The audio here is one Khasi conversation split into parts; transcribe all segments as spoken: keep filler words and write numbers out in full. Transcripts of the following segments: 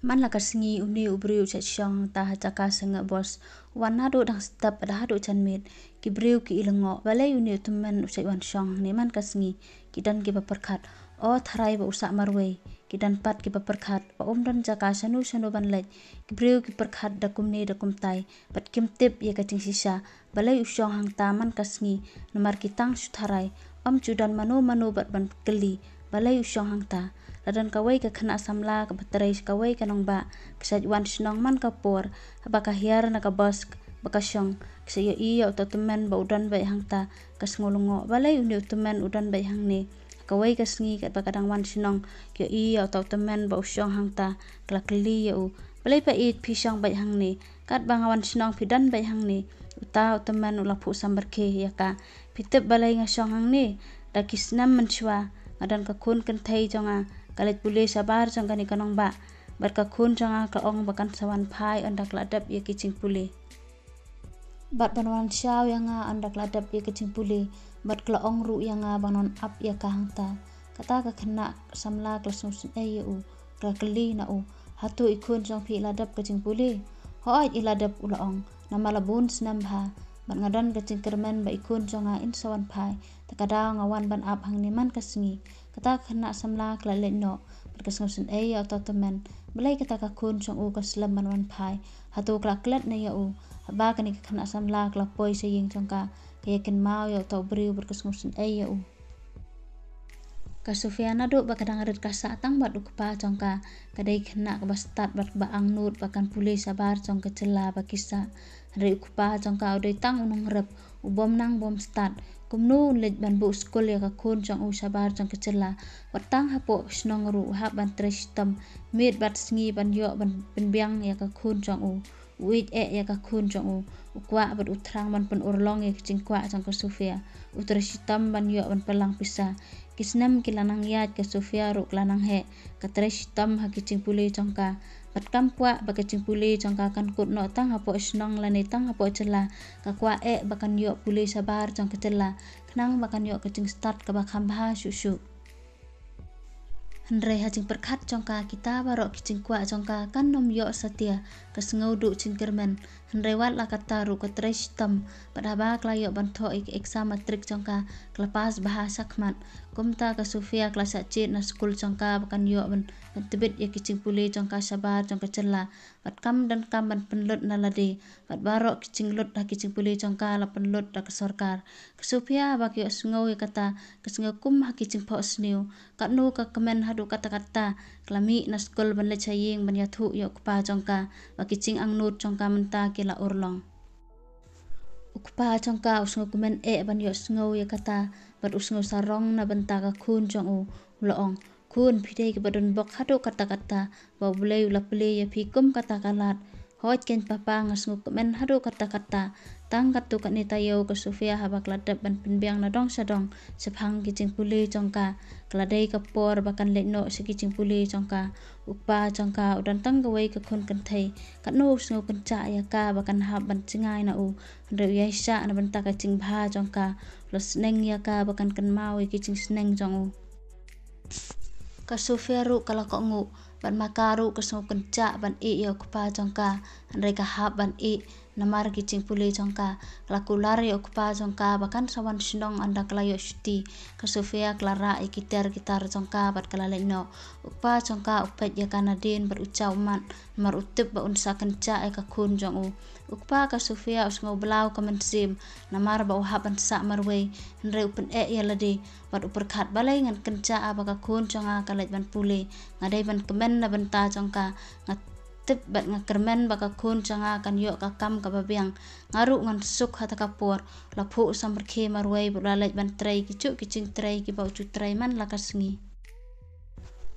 Man la ka sngi une u briew u shait shong hangta ha jaka sngewbha bos. U wan naduh dang step bad haduh janmiet. Ki briew ki i lyngngoh, balei une u tymmen u shait wan shong hangne man ka sngi. Ki don kiba pyrkhat, o tharai ba u sah marwei. Ki don pat kiba pyrkhat ba um don jaka shano shano ban leit. Ki briew ki pyrkhat da kumne da kumtai, bad kim tip ïa ka jingshisha balei u shong hangta man ka sngi. Namar ki tang shu tharai, ym ju don mano mano bad ban kylli balei u shong hangta. La don kawei ka khynnah samla kaba trei sha kawei ka nongbah, ka shait wan shnong man ka por, haba ka hiar na ka bos ba ka shong, ka shait ïohi ïa uta u tymmen ba u don beit hangta. Ka sngew lyngngoh, balei une u tymmen u don beit hangne? Ha kawei ka sngi katba ka dang wan shnong, ka ïohi ïa uta u tymmen ba u shong hangta. Ka la kylli ïa u, balei pha ïeit phi shong beit hangne? Katba nga wan shnong phi don beit hangne. Uta u tymmen u la phuh samrkhie ïa ka, phi tip balei nga shong hangne? Da ki snem mynshuwa, nga don ka khun kynthei jong nga, ka leit pule shabar jong kane ka nongbah. Bad ka khun jong nga ka ong ba kan sa wan phai ynda ka la dep ïa ki jingpule. Bad ban wan shaw ïa nga ynda ka la dep ïa ki jingpule. Bad ka la ong ruh ïa nga ban wan ap ïa ka hangta. Kata ka khynnah samla ka la sngewsynei ïa u, ka la kylli na u, hato i khun jong phi i la dep ka jingpule? Hooid i la dep, u la ong, namar la bun snem bha. Bad nga don ka jingkyrmen ba i khun jong nga in sa wan phai, te ka daw nga wan ban ap hangne man ka sngi. Kata ka khynnah samla ka la leit noh, bad ka sngewsynei ïa uta u tymmen, balei kata ka khun jong u ka slem ban wan phai? Hato ka la klet ne ïa u? Haba kane ka khynnah samla ka la poi sha ïing jong ka, ka ïakynmaw ïa uta u briew bad ka sngewsynei ïa u. Ka Sofia naduh ba ka dang rit ka sah tang bad u kpa jong ka, ka dei khynnah kaba stad bad kaba angnud ba kan pule shabar jong ka jylla ba ki sah. Hynrei u kpa jong ka u dei tang u nongrep, u bym nang bym stad. Kumno un leit ban buh skul ïa ka khun jong u shabar jong ka jylla? Wat tang hapoh shnong ruh u hap ban trei shitom miet bad sngi ban ïoh ban pynbiang ïa ka khun jong u. U ïeit eh ïa ka khun jong u. U kwah bad u thrang ban pynurlong ïa ka jingkwah jong ka Sofia. U trei shitom ban ïoh ban pynlang pisa. Ki snem ki la nang ïaid, ka Sofia ruh ka la nang heh. Ka trei shitom ha ki jingpule jong ka. Bad kam kwah ba ka jingpule jong ka kan kut noh tang hapoh shnong lane tang hapoh jylla. Ka kwah eh ba kan ïoh pule shabar jong ka jylla, khnang ba kan ïoh ka jingstad kaba kham bha shuh shuh. Hynrei ha jingpyrkhat jong ka, kita baroh ki jingkwah jong ka kan ym ïoh satia. Ka sngew duh jingkyrmen. Hynrei wat la katta ruh ka trei shitom, bad haba ka la ïoh ban thoh ïa ka exam matrik jong ka, ka la pass bha shakhmat. Kumta ka Sofia ka la shah jied na skul jong ka ba kan ïoh ban, ban tbit ïa ki jingpule jong ka shabar jong ka jylla. Bad kam donkam ban pynlut na lade bad baroh ki jinglut ha ki jingpule jong ka la pynlut da ka sorkar. Ka Sofia haba ka ïohsngew ïa kata, ka sngew kum ha ki jingphohsniew. Katno ka kmen haduh katta katta, ka la mih na skul ban leit sha ïing ban ïathuh ïa u kpa jong ka ba ki jingangnud jong ka mynta ki la urlong. U kpa jong ka u sngewkmen eh ban ïohsngew ïa kata, bad u sngewsarong na bynta ka khun jong u. U la ong, khun, phi dei kaba don bok haduh katta katta, ba U Blei u la plie ïa phi kum kata ka lad. Hooid keiñ papa, nga sngewkmen haduh katta katta. Tang katto katne taïew ka Sofia haba ka la dep ban pynbiang na dong sha dong shaphang ki jingpule jong ka, ka la dei ka por ba kan leit noh sha ki jingpule jong ka. U kpa jong ka u don tang kawei ka khun kynthei. Katno u sngewkynjah ïa ka ba kan hap ban jngai na u. Hynrei u ïaishah na bynta ka jingbha jong ka. U la sneng ïa ka ba kan kynmaw ïa ki jingsneng jong u. Ka Sofia ruh ka la kohnguh, bad ma ka ruh ka sngewkynjah ban ïeh ïa u kpa jong ka, hynrei ka hap ban ïeh namar ki jingpule jong ka. Ka la kular ïa u kpa jong ka ba kan sa wan shnong ynda ka la ïoh shuti. Ka Sofia ka la rah ïa ki tiar ki tar jong ka bad ka la leit noh. U kpa jong ka u peit ïa ka nadien bad u jaw ummat, namar u tip ba un sa kynjah ïa ka khun jong u. U kpa ka Sofia u sngew bha ka mynsiem namar ba u hap ban sah marwei, hynrei u pyneh ïa lade bad u pyrkhat, balei ngan kynjah ba ka khun jong nga ka leit ban pule? Nga dei ban kmen na bynta jong ka. Nga tip bad nga kyrmen ba ka khun jong nga kan ïoh ka kam kaba biang. Nga ruh ngan suk ha kata ka por. La phuh samrkhie marwei bad la leit ban trei ki juh ki jingtrei kiba u ju trei man la ka sngi.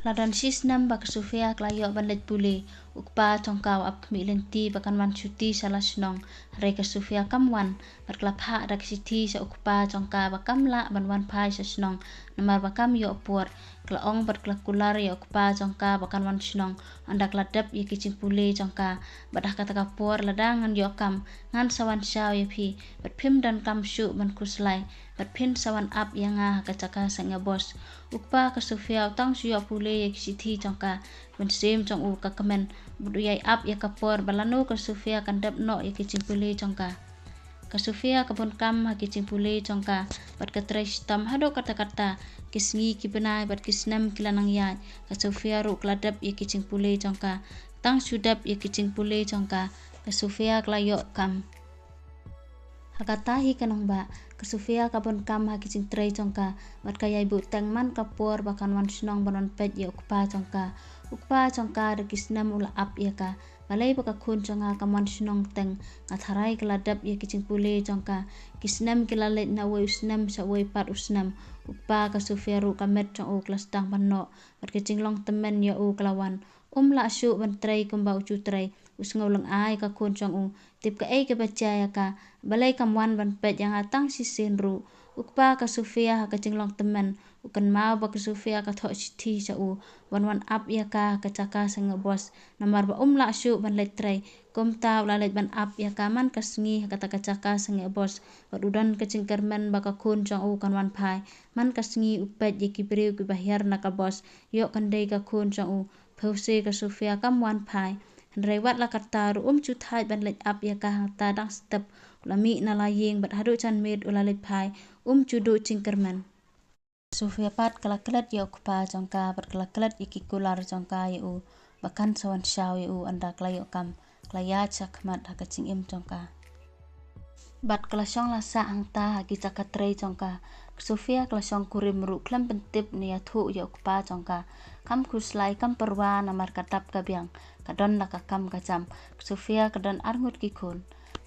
La don shi snem ba ka Sofia ka la ïoh ban leit pule. U kpa jong ka u ap khmih lynti ba kan wan shuti sha la shnong. Hynrei ka Sofia kam wan, bad ka la phah da ka shithi sha u kpa jong ka ba kam lah ban wan phai sha shnong namar ba kam ïoh por. Ka la ong bad ka la kular ïa u kpa jong ka ba kan wan shnong ynda ka la dep ïa ki jingpule jong ka. Bad ha kata ka por lada ngan ïoh kam, ngan sa wan shaw ïa phi, bad phim donkam shuh ban khuslai, bad phin sa wan ap ïa nga ha ka jaka seng ïa bos. U kpa ka Sofia u tang shu ïoh pule ïa ki shithi jong ka, mynsiem jong u ka kmen, bad u ïai ap ïa ka por ba lano ka Sofia kan dep noh ïa ki jingpule jong ka. Ka Sofia ka bun kam ha ki jingpule jong ka, bad ka trei shitom haduh katta katta, ki sngi ki bnai bad ki snem ki la nang ïaid, ka Sofia ruh ka la dep ïa ki jingpule jong ka. Tang shu dep ïa ki jingpule jong ka, ka Sofia ka la ïoh kam. Ha kata hi ka nongbah, ka Sofia ka bun kam ha ki jingtrei jong ka, bad ka ïai buh teng man ka por ba kan wan shnong ban wan peit ïa u kpa jong ka. U kpa jong ka da ki snem u la ap ïa ka. Balei ba ka khun jong nga kam wan shnong teng, nga tharai ka la dep ïa ki jingpule jong ka. Ki snem ki la leit na uwei u snem sha uwei pat u snem. U kpa ka Sofia ruh ka met jong u ka la sdang ban noh, bad ka jinglong tymmen ïa u ka la wan. Um lah shuh ban trei kumba u ju trei. U sngew lyngngai ka khun jong u. Tip kaei kaba jia ïa ka. Balei kam wan ban peit ïa nga tang shisien ruh. U kpa ka Sofia ha ka jinglong tymmen u kynmaw ba ka Sofia ka thoh shithi sha u ban wan ap ïa ka ha ka jaka seng ïa bos. Namar ba um lah shuh ban leit trei, kumta u la leit ban ap ïa ka man ka sngi ha kata ka jaka seng ïa bos. Bad u don ka jingkyrmen ba ka khun jong u kan wan phai. Man ka sngi u peit ïa ki briew kiba hiar na ka bos. Ïoh kan dei ka khun jong u. Phew se ka Sofia kam wan phai. Hynrei wat la katta ruh um ju thait ban leit ap ïa ka hangta dang step. U la mih na la ïing bad haduh janmiet u la leit phai. Um ju duh jingkyrmen. Sofia pat ka la klet ïa u kpa jong ka bad ka la klet ïa ki kular jong ka ïa u ba kan sa wan shaw ïa u ynda ka la ïoh kam. Ka la ïaid sha khmat ha ka jingim jong ka. Bad ka la shong la sah hangta ha ki jaka trei jong ka. Ka Sofia ka la shong kurim ruh khlem pyntip ne ïathuh ïa u kpa jong ka. Kam khuslai kam pyrwa namar ka dap ka biang. Ka don la ka kam ka jam. Ka Sofia ka don arngut ki khun.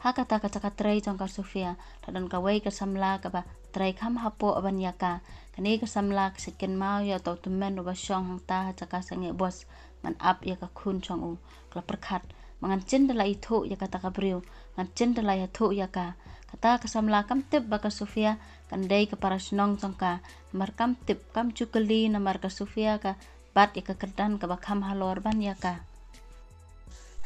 Ha kata ka jaka trei jong ka Sofia, la don kawei ka samla kaba trei kham hapoh ban ïa ka. Kane ka samla ka sa kynmaw ïa uta u tymmen uba shong hangta ha jaka seng ïa bos ban ap ïa ka khun jong u. Ka la pyrkhat, ma ngan chynda la ithuh ïa kata ka briew, ngan chynda la ïathuh ïa ka. Kata ka samla kam tip ba ka Sofia kan dei ka para shnong jong ka. Namar kam tip, kam ju kylli namar ka Sofia ka bat ïa ka kyrdan kaba kham halor ban ïa ka.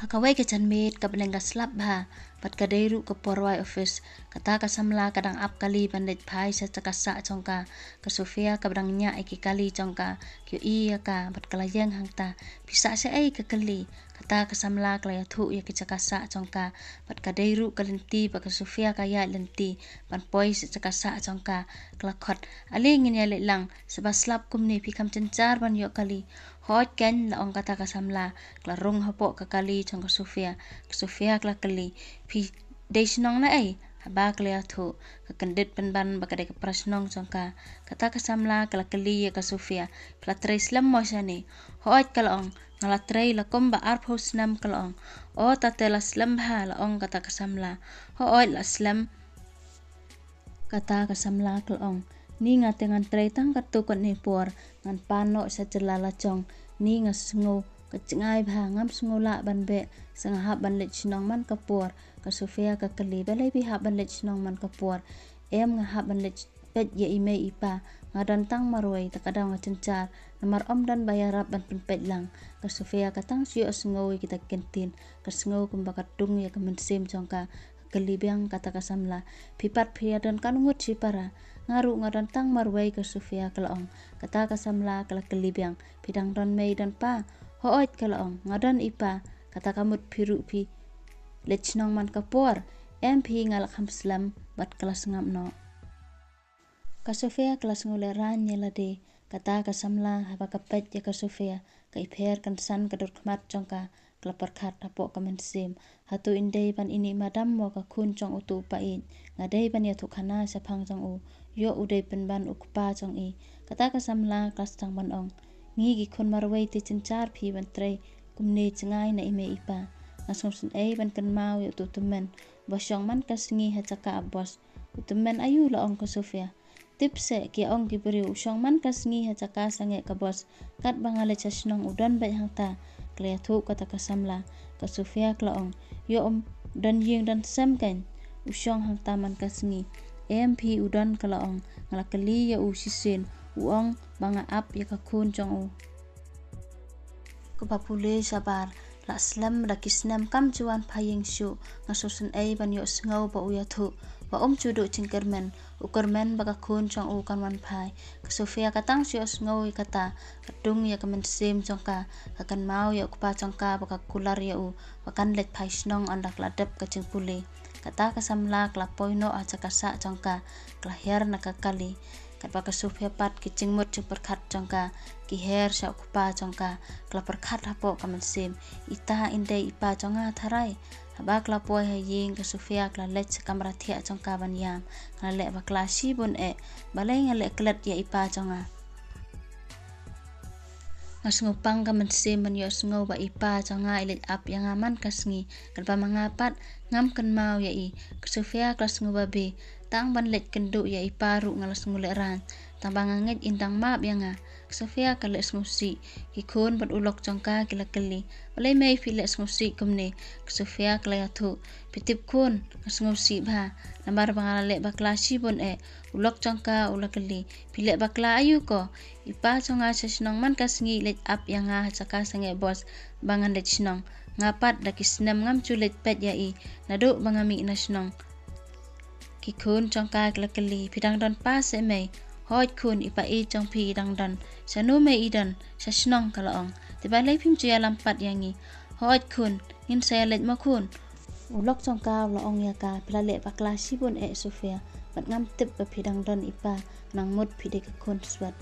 Ha kawei ka janmiet ka bneng ka slap bha bad ka dei ruh ka por wai office. Kata ka samla ka dang ap kali ban leit phai sha jaka sah jong ka. Ka Sofia kaba dang ñiah ïa ki kali jong ka, ka ïohi ïa ka bad ka la ïeng hangta. Phi sah shaei ka kylli? Kata ka samla ka la ïathuh ïa ka jaka sah jong ka bad ka dei ruh ka lynti ba ka Sofia ka ïaid lynti ban poi sha jaka sah jong ka. Ka la khot, ale ngin ïa leit lang, saba slap kumne phi kham jynjar ban ïoh kali. Hooid keiñ, la ong kata ka samla, ka la rung hapoh ka kali jong ka Sofia. Ka Sofia ka la kylli, phi dei shnong na ei? Haba ka la ïathuh, ka kyndit pynban ba ka dei ka para shnong jong ka. Kata ka samla ka la kylli ïa ka Sofia, phi la trei slem mo shane? Hooid, ka la ong, nga la trei la kumba arphew snem, ka la ong. O, ta te la slem bha, la ong kata ka samla. Hooid, la slem. Kata ka samla ka la ong, ni nga te ngan trei tang katto katne por, ngan pan noh sha jylla la jong. Ni nga sngew ka jngai bha, ngam sngew lah ban beh, sa nga hap ban leit shnong man ka por. Ka Sofia ka kylli, balei phi hap ban leit shnong man ka por? Em, nga hap ban leit peit ïa i mei i pa. Nga don tang marwei, ta ka daw nga jynjar, namar ym don ba ïarap ban pynpeit lang. Ka Sofia ka tang shu ïohsngew ïa kita ki ktien, ka sngew kumba ka dung ïa ka mynsiem jong ka. Ka kylli biang kata ka samla, phi pat phi ïa don katno ngut shipara? Nga ruh nga don tang marwei, ka Sofia ka la ong. Kata ka samla ka la kylli biang, phi dang don mei don pa? Hooid, ka la ong, nga don i pa. Kata ka mut phi ruh phi leit shnong man ka por? Em phi, nga la kham slem. Bad ka la sngap noh. Ka Sofia ka la sngew lehraiñ ïa lade. Kata ka samla haba ka peit ïa ka Sofia, ka ipher kynsan ka dur khmat jong ka. Ka la pyrkhat hapoh ka mynsiem, hato in dei ban ine i madam mo ka khun jong uto u paid? Nga dei ban ïathuh khana shaphang jong u, ïoh u dei pynban u kpa jong i. Kata ka samla ka la sdang ban ong, ngi ki khun marwei te jynjar phi ban trei kumne jngai na i mei i pa. Nga sngewsynei ban kynmaw ïa uto u tymmen ba shong man ka sngi ha jaka ap bos. U tymmen aïu? La ong ka Sofia. Tip seh, ki ong ki briew u shong man ka sngi ha jaka sangeh ka bos. Katba nga leit sha shnong u don beit hangta. Ka la ïathuh kata ka samla. Ka Sofia ka la ong, ïoh um don ïing don sem keiñ, u shong hangta man ka sngi. Em phi, u don, ka la ong, nga la kylli ïa u shisien. u ong ba nga ap ïa ka khun jong u. Kaba pule shabar, la slem da ki snem kam ju wan phai ïing shuh, nga sngewsynei ban ïohsngew ba u ïathuh ba um ju duh jingkyrmen, u kyrmen ba ka khun jong u kan wan phai. Ka Sofia ka tang shu ïohsngew ïa kata, ka dung ïa ka mynsiem jong ka, ka kynmaw ïa u kpa jong ka ba ka kular ïa u ba kan leit phai shnong ynda ka la dep ka jingpule. Kata ka samla ka la poi noh ha jaka sah jong ka, ka la hiar na ka kali. Katba ka Sofia pat ki jingmut jingpyrkhat jong ka ki her sha u kpa jong ka, ka la pyrkhat hapoh ka mynsiem, ita in dei i pa jong nga tharai. Haba ka la poi ha ïing, ka Sofia ka la leit sha kamra thiah jong ka ban ïam. Nga la leh bakla shibun eh, balei nga leh klet ïa i pa jong nga. Nga sngewpang ka mynsiem ban ïohsngew ba i pa jong nga i leit ap ïa nga man ka sngi, katba ma nga pat ngam kynmaw ïa i. Ka Sofia ka la sngew babe, tang ban leit kynduh ïa i pa ruh nga la sngew lehraiñ, tang ba nga ngeit in dang map ïa nga. Ka Sofia ka leh sngewsih, ki khun bad u lok jong ka ki la kylli, balei mei phi leh sngewsih kumne? Ka Sofia ka la ïathuh, phi tip khun, nga sngewsih bha, namar ba nga la leh bakla shibun eh. U lok jong ka u la kylli, phi leh bakla aïu ko? I pa jong nga sha shnong man ka sngi leit ap ïa nga ha jaka sangeh bos ba ngan leit shnong. Nga pat da ki snem ngam ju leit peit ïa i naduh ba nga mih na shnong. Ki khun jong ka ki la kylli, phi dang don pa seh mei? Hooid khun, i pa i jong phi i dang don. Shano mei i don? Sha shnong, ka la ong. Te balei phim ju ïalam pat ïa ngi? Hooid khun, ngin sa ïaleit mo khun. U lok jong ka u la ong ïa ka, phi la leh bakla shibun eh Sofia, bad ngam tip ba phi dang don i pa, nang mut phi dei ka khun swat.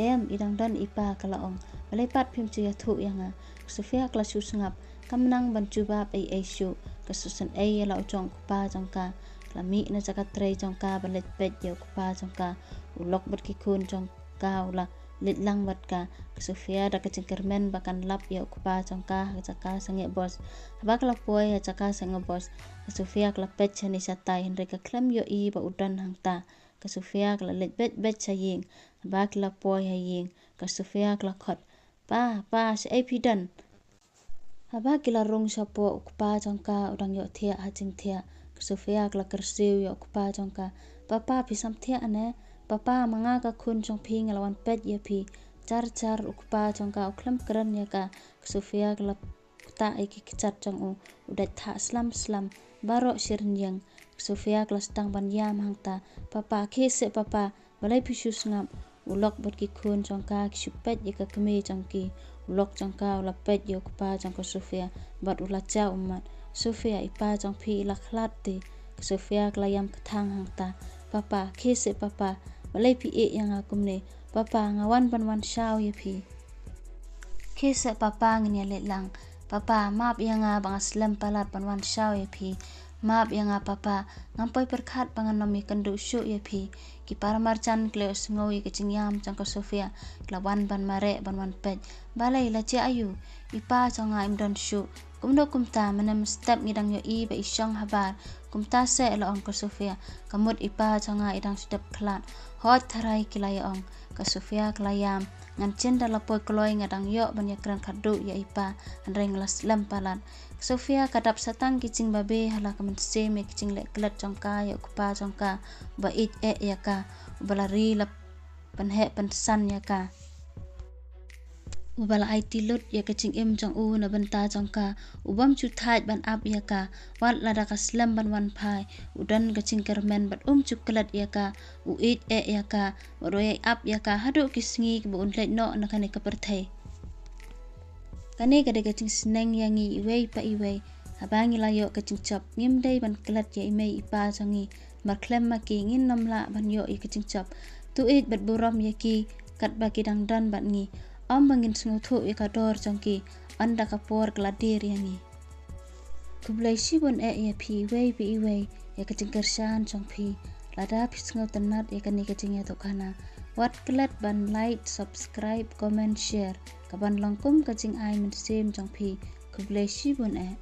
Em, i dang don i pa, ka la ong. Balei pat phim ju ïathuh ïa nga? Ka Sofia ka la shu sngap, kam nang ban jubab ei ei shuh, ka sngewsynei ïa la u jong u kpa jong ka. Ka la mih na jaka trei jong ka ban leit peit ïa u kpa jong ka. U lok bad ki khun jong ka u la leit lang bad ka. Ka Sofia da ka jingkyrmen ba kan lap ïa u kpa jong ka ha jaka sangeh bos. Haba ka la poi ha jaka sangeh bos, ka Sofia ka la peit shane shatai, hynrei ka khlem ïohi ba u don hangta. Ka Sofia ka la leit beit beit sha ïing. Haba ki la poi ha ïing, ka Sofia ka la khot, pa, pa, shaei phi don? Haba ki la rung shapoh, u kpa jong ka u dang ïohthiah ha jingthiah. Ka Sofia ka la kyrsiew ïa u kpa jong ka, papa, phi sam thiah ne? Papa, ma nga ka khun jong phi nga la wan peit ïa phi. Jar jar u kpa jong ka u khlem kren ïa ka. Ka Sofia ka la ktah ïa ki kjat jong u, u dait thah slam slam baroh shi rynïeng. Ka Sofia ka la sdang ban ïam hangta, papa, khie seh papa, balei phi shu sngap? U lok bad ki khun jong ka ki shu peit ïa ka kmie jong ki. U lok jong ka u la peit ïa u kpa jong ka Sofia bad u la jaw ummat. Sofia, i pa jong phi i la khlad te. Ka Sofia ka la ïam kthang hangta, papa, khie seh papa, balei phi ïeh ïa nga kumne? Papa, nga wan ban wan shaw ïa phi. Khie seh papa, ngin ïaleit lang. Papa, map ïa nga ba nga slem palat ban wan shaw ïa phi. Map ïa nga papa, ngam poi pyrkhat ba ngan ym ïakynduh shuh ïa phi. Ki paramarjan ki la ïohsngew ïa ka jingïam jong ka Sofia, ki la wan ban mareh ban wan peit. Balei, la jia aïu? I pa jong nga im don shuh. Kumno kumta, mynne mynstep ngi dang ïohi ba i shong habar. Kumta seh, la ong ka Sofia, ka mut i pa jong nga i dang shu dep khlad. Hooid tharai, ki la ïa ong. Ka Sofia ka la ïam. Ngan jin da la poi kloi, nga dang ïoh ban ïakren khatduh ïa i pa, hynrei nga la slem palat. Ka Sofia ka dap sa tang ki jingbabe ha la ka mynsiem ïa ki jingleh klet jong ka ïa u kpa jong ka, uba ïeit eh ïa ka, uba la ri la pynheh pynsan ïa ka, uba la aiti lut ïa ka jingim jong u na bynta jong ka, u bym ju thait ban ap ïa ka. Wat lada ka slem ban wan phai, u don ka jingkyrmen bad um ju klet ïa ka, u ïeit eh ïa ka, bad u ïai ap ïa ka haduh ki sngi kiba un leit noh na kane ka pyrthei. Kane ka dei ka jingsneng ïa ngi iwei pa iwei. Haba ngi la ïoh ka jingjop, ngim dei ban klet ïa i mei i pa jong ngi. Namar khlem ma ki ngin ym lah ban ïoh ïa ka jingjop. To ïeit bad burom ïa ki katba ki dang don bad ngi. Ym ba ngin sngewthuh ïa ka dor jong ki ynda ka por ka la dier ïa ngi. Khublei shibun eh ïa phi iwei pa iwei ïa ka jingkyrshan jong phi. Lada phi sngewtynnat ïa kane ka jingïathuhkhana, wat klet ban like, subscribe, comment, share. Ka ban long kum ka jingai mynsiem jong phi. Khublei shibun eh.